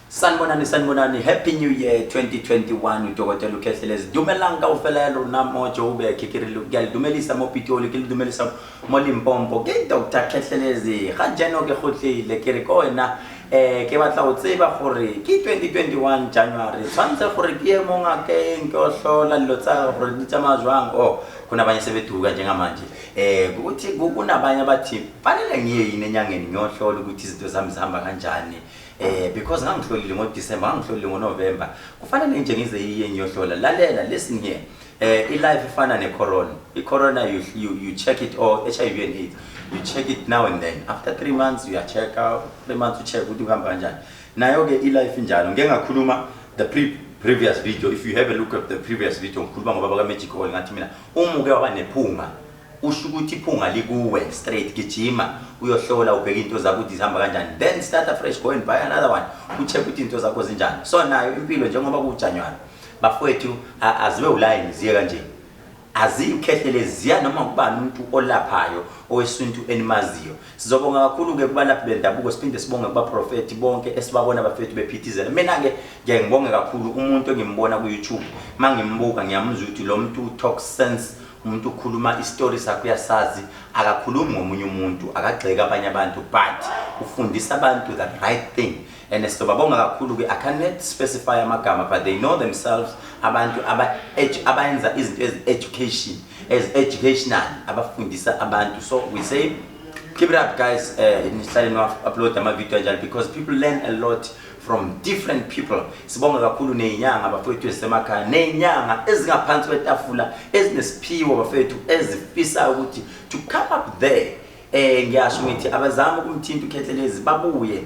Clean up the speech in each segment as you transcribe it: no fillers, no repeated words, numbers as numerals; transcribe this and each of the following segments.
Sanibonani, sanibonani. Happy New Year 2021. Udokotela uKhehlelezi. Dumelang kaofela ya lona mo Joburg. Ke re ke a le dumelisa mo Pitori, ke le dumelisa mo Limpopo. Ke Dr. Khehlelezi. Ga jeno ke gotlile ke re ko wena ke batla go tseba gore ke 2021 January. Tshwantse gore ke ye mo ngakeng ke o hlola dilo tsa gore di tsamaya jwang. Oh, kunabanye sebeduka njengamanje. Ukuthi kunabanye abathi fanele ngiye yini enyangeni ngiyohlola ukuthi izinto zami zihamba kanjani. Because ngangihlolile ngoDecember, ngangihlolile ngoNovember, kufanele nje ngize iye ngiyohlola. Lalela, listen here, i-life ifana ne-corona. I-corona, you check it, or HIV and AIDS, you check it now and then. After 3 months you check out, 3 months you check ukuthi kuhamba kanjani. Nayo ke i-life injalo. Ngeke ngakhuluma the previous video. If you have a look at the previous video, ngikhuluma ngoba baka Magic Oil, ngathi mina uma uke waba nephunga, usho ukuthi iphunga likuwe straight, gijima uyohlola, ubheke into zakho ukuthi zihamba kanjani, then start afresh, go and buy another one, ucheck ukuthi into zakho zinjani. So nayo impilo, njengoba kuJanuary, bafowethu, azibe uline ziye kanje, aziyukhehlele ziya noma kubani umuntu olaphayo owesintu enimaziyo. Sizobonga kakhulu ke kubalaphi bendabuko, siphinde sibonge kubaprofeti bonke esibabona bafethu bephithizela. Mina ke ngiye ngibonge kakhulu umuntu engimbona ku YouTube, mangimbuka ngiyamuzwa ukuthi lo muntu talk sense, umuntu ukhuluma isitori sakhe uyasazi, akakhulumi ngomunye umuntu, akagxeki abanye abantu, but ufundisa abantu the right thing. And sizobabonga kakhulu ke. I cannot specify amagama, but they know themselves, abantu abayenza izinto ezi education, as educational, abafundisa abantu. So we say keep it up, guys. Nihlale ni upload ama video anjalo because people learn a lot from different people. Sibonga kakhulu nezinyanga bafowethu ezisemakhaya, nezinyanga ezingaphansi kwetafula, ezinesiphiwo bafowethu, ezifisa ukuthi to come up there. Ngiyasho ngithi abazama ukumthinta uKhehlelezi, babuye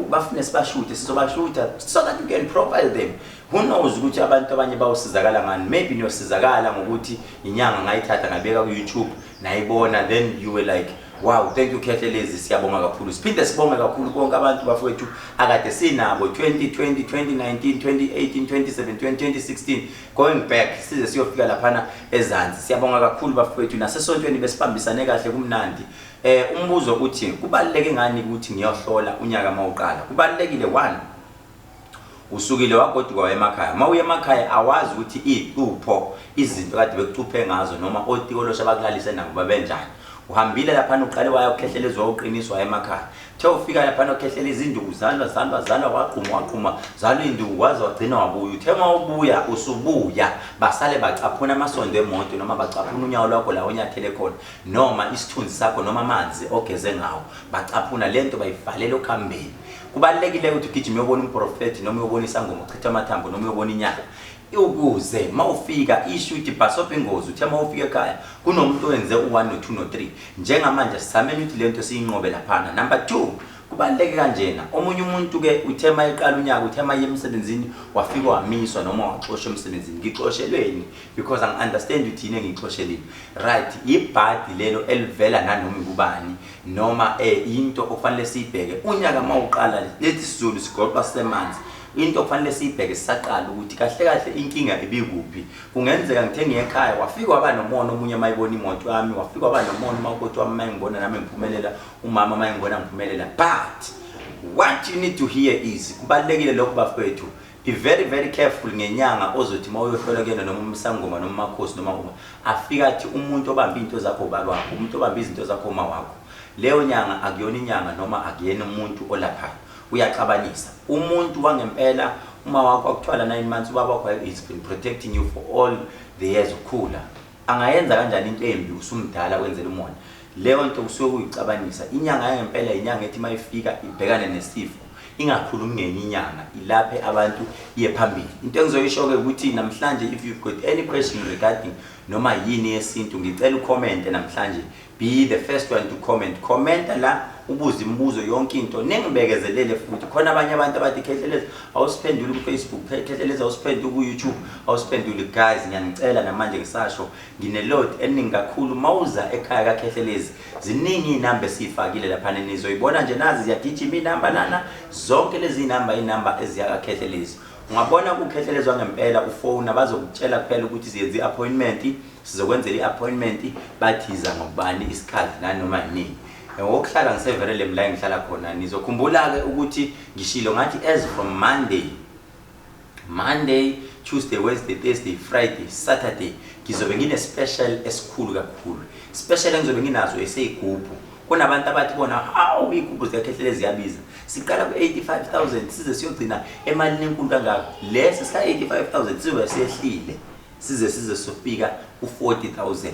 bafune sibashuthe, sizobashutha so that you can profile them. Who knows ukuthi abantu abanye bawusizakala ngani? Maybe niyosizakala ngokuthi inyanga ngayithatha ngayibeka ku-YouTube, nayibona, then you were like, "Wow, thank you, Khehlelezi." Siyabonga kakhulu. Siphinde sibonge kakhulu bonke abantu bafowethu akade sinabo 2020, 2019, 2018, 2017, 2016, going back size siyofika laphana ezansi. Siyabonga kakhulu bafowethu, nasesontweni besibambisane kahle, kumnandi. Umbuzo uthi kubaluleke ngani ukuthi ngiyohlola unyaka mawuqala? Kubalulekile, one, usukile wagoduka waya emakhaya. Uma uya emakhaya awazi ukuthi iy'cupho, izinto kade bekucuphe ngazo, noma otikolosha abakulalise nabo babenjani. Uhambile laphana, uqale waya ukhehlelezwa, uqiniswa, waya emakhaya. Uthe ufika laphana ukhehlela izinduku, zalwa, zalwa, zalwa, waqhuma, waqhuma, zalwa iy'nduku, waze wagcina wabuya. Uthe uma ubuya, usubuya basale bacaphuna amasondo emoto, noma bacaphuna unyawo lwakho la onyathele khona, noma isithunzi sakho, noma amanzi ogeze ngawo, bacaphuna le nto bayivalela okuhambeni. Kubalulekile ukuthi ugijime uyobona umprofethi, noma uyobona isangoma, uchitha amathambo, noma uyobona inyanga, ukuze uma ufika isho ukuthi bhasobha ingozi. Uthe uma ufika ekhaya kunomuntu owenze u-1, no-2, no-3. Njengamanje sizameni ukuthi le nto siyinqobe laphana. Number 2, kubaluleke kanjena, omunye umuntu-ke uthe uma eqala unyaka, uthe uma iye emsebenzini, wafika wamiswa noma waxoshwa emsebenzini. Ngixoshelweni? Because angi-understand ukuthi yini engiyixoshelile, right? Ibhadi lelo elivela nanoma kubani, noma into okufanele siyibheke unyaka uma uqala. Lethi siZulu sigoqa sisemanzi. Into okufanele siyibheke sisaqala ukuthi kahle kahle inkinga ibikuphi. Kungenzeka ngithe ngiye ekhaya, wafika waba nomona omunye uma ebona imoto yami, wafika waba nomona umakoti wami uma engibona nami ngiphumelela, umama uma engibona ngiphumelela. But what you need to hear is kubalulekile lokho bafowethu, be very, very careful ngenyanga ozothi uma uyohlola kuyena, noma umsangoma, noma umakhosi, noma uma afika athi umuntu obambe iy'nto zakho ubaba wakho, umuntu obambe izinto zakho uma wakho. Leyo nyanga akuyona inyanga, noma akuyena umuntu olaphayo, uyaxabanisa. Umuntu wangempela, uma wakho akuthwala 9 months, ubaba wakho has been protecting you for all the years ukhula, angayenza kanjani into embi usumdala wenzela umona? Leyo nto kusuke kuyixabanisa. Inyanga yangempela inyanga ethi uma ifika ibhekane nesifo, ingakhulumi ngenye inyanga, ilaphe abantu, iye phambili. Into engizoyisho-ke ukuthi namhlanje, if you've got any question regarding noma yini yesintu, ngicela ucommente namhlanje. Be the first one to comment. Commenta la, ubuze imibuzo, yonke into. Ningibekezelele futhi, khona abanye abantu abathi, "Khehlelezi, awusiphenduli ku-Facebook. Khehlelezi, awusiphenduli ku-YouTube, awusiphenduli." Guys, ngiyanicela, namanje ngisasho, ngine-load eningi kakhulu. Mawuza ekhaya kaKhehlelezi, ziningi iy'namba esiy'fakile laphana, nizoyibona nje, nazi ziyagijima iy'namba lana. Zonke lezi iy'namba, iy'namba eziyakaKhehlelezi. Ungabona kukhehlelezwa ngempela, ufona, bazokutshela kuphela ukuthi siyenze i-appointment, sizokwenzela i-appointment, bathi iza ngobani isikhathi nanoma yinini. Ngokuhlala ngiseVerulam la engihlala khona. Nizokhumbula-ke ukuthi ngishilo ngathi as from Monday, Tuesday, Wednesday, Thursday, Friday, Saturday ngizobe ngine-special esikhulu kakhulu. Special engizobe nginazo eseyigubhu. Kunabantu abathi bona, hawu, iy'gubhu zikaKhehlelezi ziyabiza. Siqala ku-85,000 size siyogcina emalini enkulu kangaka. Lesi sika-85,000 sizobe sehlile size sofika ku-40,000.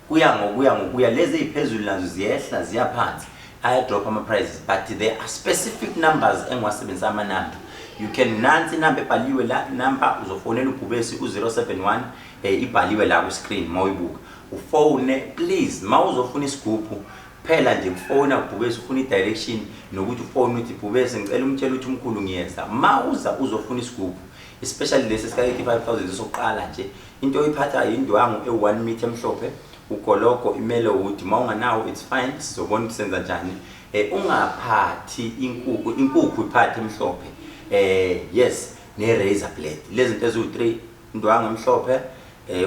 Kuya ngokuya ngokuya, lezi ey'phezulu nazo ziyehla ziya phansi, aya-drop ama-prices, but there are specific numbers engiwasebenzisa, amanamba. You can, nansi inamba ebhaliwe la, number uzofonela uBhubesi u-071, ibhaliwe la ku-screen. Mawuyibuka ufone please ma uzofuna isigubhu. Phela nje kufona uBhubesi ufuna i-direction, nokuthi ufone uthi, "Bhubesi, ngicela umtshele ukuthi umkhulu ngiyeza." Ma uza uzofuna isigubhu, especially lesi sika-85,000 sokuqala nje, into oyiphatha indwangu ewu-1 meter emhlophe, ugologo i-mellowood. Ma unganawo, it's fine, sizobona ukuthi senza njani. Ungaphathi inkukhu, inkukhu iphathe emhlophe, yes, ne-razor blade. Lezi zinto eziwu-3: indwangu emhlophe,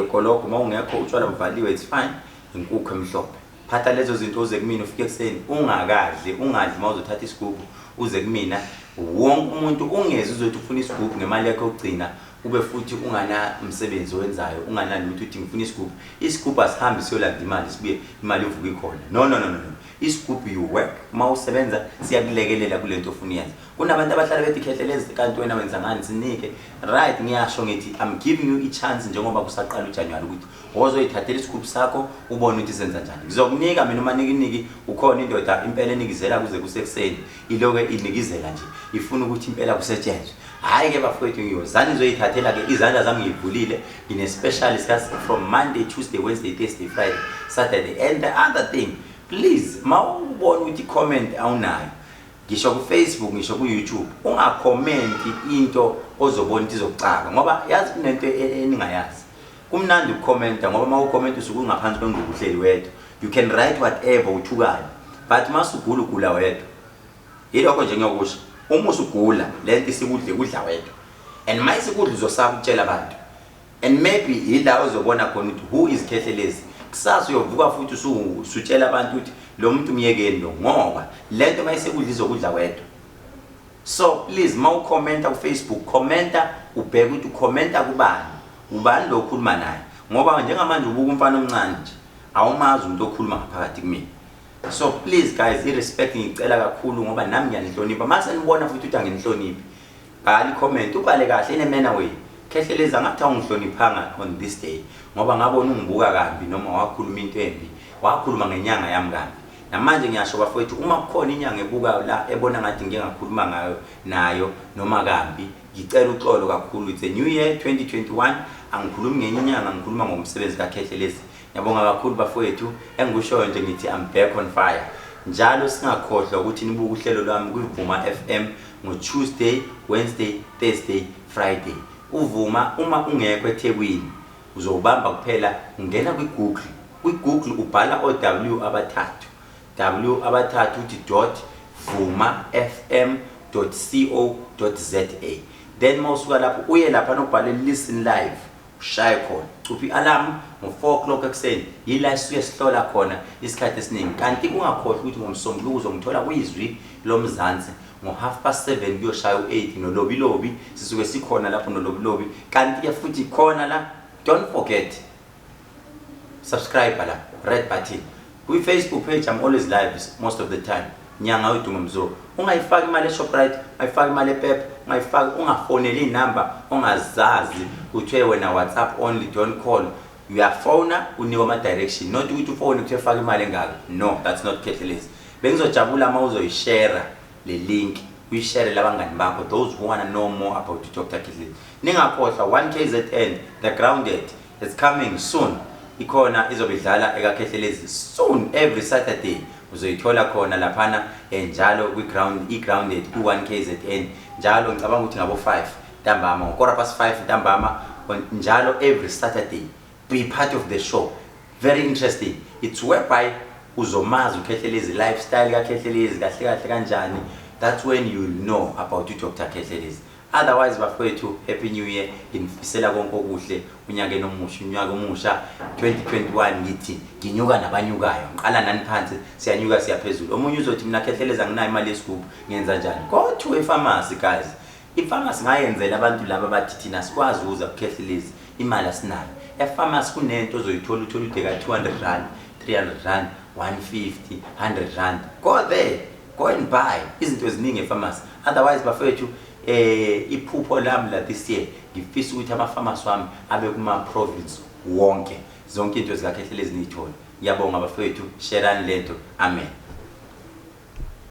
ugologo uma ungekho, utshwala buvaliwe, it's fine, inkukhu emhlophe. Phatha lezo zinto uze kumina, ufike ekuseni ungakadli. Ungadli uma uzothatha isigubhu, uze kumina. Wonke umuntu ungezi uzothi ufuna isigubhu ngemali yakho yokugcina, ube futhi ungana msebenzi owenzayo, unganalutho, uthi ngifuna isigubhu. Isigubhu asihambi siyolanda imali, sibuye imali ivuke ikhona. No, no, no, no, no. Isigubhu, you work. Uma usebenza siyakulekelela kule nto ofuna uyenza. Kunabantu abahlala bethi, "Khehlelezi, kanti wena wenza ngani? Sinike." Right, ngiyasho ngithi I'm giving you i-chance njengoba kusaqala uJanuwari ukuthi wozoyithathela isigubhu sakho, ubone ukuthi senza njani. Ngizokunika mina umanikiniki. Ukhona indoda impela enikizela kuze kusekuseni, iloke inikizela nje, ifuna ukuthi impela kusetshenzwe. Hhayi-ke bafowethu, ngiyozani nizoyithathela-ke. Izandla zami ngiyivulile. Ngine-special from Monday, Tuesday, Wednesday, Thursday, Friday, Saturday. And the other thing, please, ma ubona ukuthi i-comment awunayo, ngisho ku-Facebook, ngisho ku-YouTube, ungakhomenti into ozobona ukuthi izokucaka, ngoba yazi kunento eningayazi. Kumnandi ukukhomenta ngoba uma ukhomenta usuke ungaphansi kwengubo, uhleli wedwa, you can write whatever, uthukane, but uma usugula ugula wedwa. Yilokho nje ngiyokusho. Uma usugula, le nto isikudle kudla wedwa, and uma isikudla uzosaba ukutshela abantu, and maybe yila ozobona khona ukuthi who is Khehlelezi. Kusasa uyovuka futhi usutshela abantu ukuthi lo muntu myekeni lo, ngoba le nto uma isekudla izokudla wedwa. So please, uma ukhomenta ku-Facebook, khomenta ubheke ukuthi ukhomenta kubani, ubani lo okhuluma naye, ngoba njengamanje ubuka umfana omncane nje, awumazi umuntu okhuluma ngaphakathi kumina. So please guys, i-respect ngicela kakhulu, ngoba nami ngiyanihlonipha. Mase nibona futhi ukuthi anginihloniphi, bhala i-comment, ubhale kahle in a manner way: "Khehlelezi, angathi awungihloniphanga on this day, ngoba ngabona ungibuka kambi, noma wakhuluma into embi, wakhuluma ngenyanga yami kambi." Namanje ngiyasho bafowethu, uma kukhona inyanga ebuka la ebona ngathi ngike ngakhuluma ngayo nayo noma kambi, ngicela uxolo kakhulu. It's a new year, 2021. Angikhulumi ngenye inyanga, ngikhuluma ngomsebenzi kaKhehlelezi. Ngiyabonga kakhulu bafowethu. Engikushoyo nje ngithi I'm back on fire. Njalo singakhohlwa ukuthi nibuke uhlelo lwami kwiVuma FM ngo-Tuesday, Wednesday, Thursday, Friday. Uvuma uma ungekho eThekwini uzowubamba kuphela ungena kwi-Google. Kwi-Google ubhala o-W abathathu, W abathathu, uthi .vumafm.co.za. Then mawusuka lapho uye lapha nobhale "listen live", ushaye khona, cupha i-alarm ngo-4 o'clock ekuseni. Yila sisuke sihlola khona isikhathi esiningi. Kanti kungakhohlwa ukuthi ngoMsombuluko uzongithola kwiZwi loMzansi ngo-7:30 kuyoshaya u-8 noLobilobi. Sisuke sikhona lapho noLobilobi. Kanti-ke futhi khona la, don't forget, subscribe la, red button kwi-Facebook page. I'm always live most of the time. Nyanga yodumo mzo. Ungayifaki imali eShoprite, ungayifaki imali ePep, ungayifaki, ungafoneli iy'namba ongazazi. Kuthiwe wena "WhatsApp only, don't call". Uyafona unikwe ama-direction, not ukuthi ufone kuthiwe faka imali engaka. No, that's not Khehlelezi. Bengizojabula uma uzoyishare le link, uyishere labangani bakho, those who wanna know more about Dr Khehlelezi. Ningakhohlwa 1 KZN, The Grounded is coming soon. Ikhona, izobe idlala ekaKhehlelezi soon. Every Saturday uzoyithola khona laphana, njalo kwi-ground, i-Grounded ku-1 KZN njalo. Ngicabanga ukuthi ngabo 5 ntambama, ngo-5:15 ntambama njalo every Saturday. Be part of the show, very interesting. It's whereby uzomazi uKhehlelezi, lifestyle kaKhehlelezi kahle kahle kanjani. That's when you will know about uDr Khehlelezi. Otherwise bafowethu, happy new year, nginifisela konke okuhle unyakeni omusha, unyaka omusha 2021. Ngithi nginyuka nabanyukayo, ngiqala nani phansi, siyanyuka siyaphezulu. Omunye uzothi, "Mina Khehlelezi anginayo imali yesigubhu, ngenza njani?" Go to epharmacy, guys. Ipharmacy ngayenzela abantu laba bathi, "Thina sikwazi ukuza kuKhehlelezi, imali asinayo." Epharmacy kunento ozoyithola, uthole ude ka-R200, R300, 150, R100. Go there, go and buy izinto eziningi epharmacy. Otherwise bafethu, iphupho lami la this year, ngifisa ukuthi ama-pharmacy wami abe kuma-province wonke, zonke into zikaKhehlelezi niyithole. Ngiyabonga bafethu, sharani lento. Amen.